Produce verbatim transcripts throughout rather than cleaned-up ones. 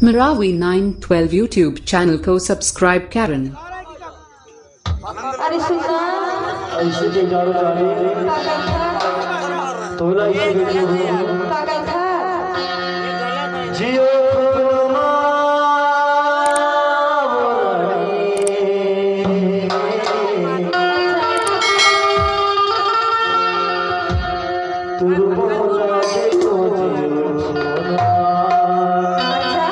Marawi nine twelve YouTube channel को subscribe करें। अरे सुन ना। ऐसे के जानो जाने। का कथा? तोला इसे बेचे हो। का कथा? जियो फूलमा मोरानी। तुरु मोला देखो जियो फूलमा। अच्छा।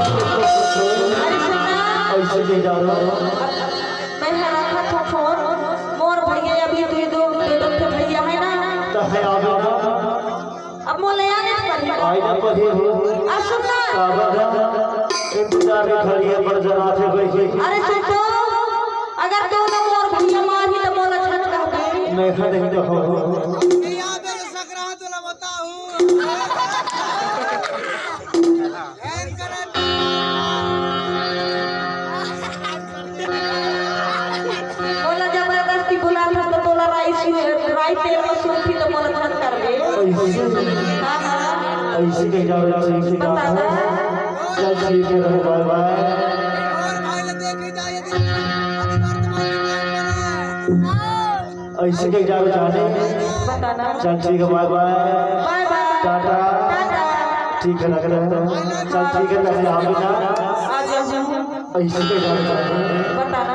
अरे सुन ना। ऐसे के जानो। मैं हरा खा खा फोन। मोर भैया अभी दू दो, दू दो के भैया है ना। तो है आवे ना। अब मोर ले आने पड़ी। आई ना पड़ी हो। आ सुन ना। का बता? इंतजार में खड़ी है, पर जना थे भाई। अरे सुन तो, अगर तू ना मोर भैया मारी तो मोला छटका दे। मैं खा नहीं तो हो। मोला जबरदस्ती बुलात हस त तोला राई सु-, राई तेल में सूखी त मोला झन कर दे। ऐसे, हाँ, हाँ। ऐसे के जावे, ऐसे के बता जावे। ना। चल ठीक है, बाय बाय। ऐसे के जावे जाने। बता ना। चल ठीक है, बाय बाय। बाय बाय। टाटा। टाटा। ठीक है, रख रहे हैं। चल ठीक है, कभी आप भी ना। आ जाओ। ऐसे के जावे जाने। बता ना।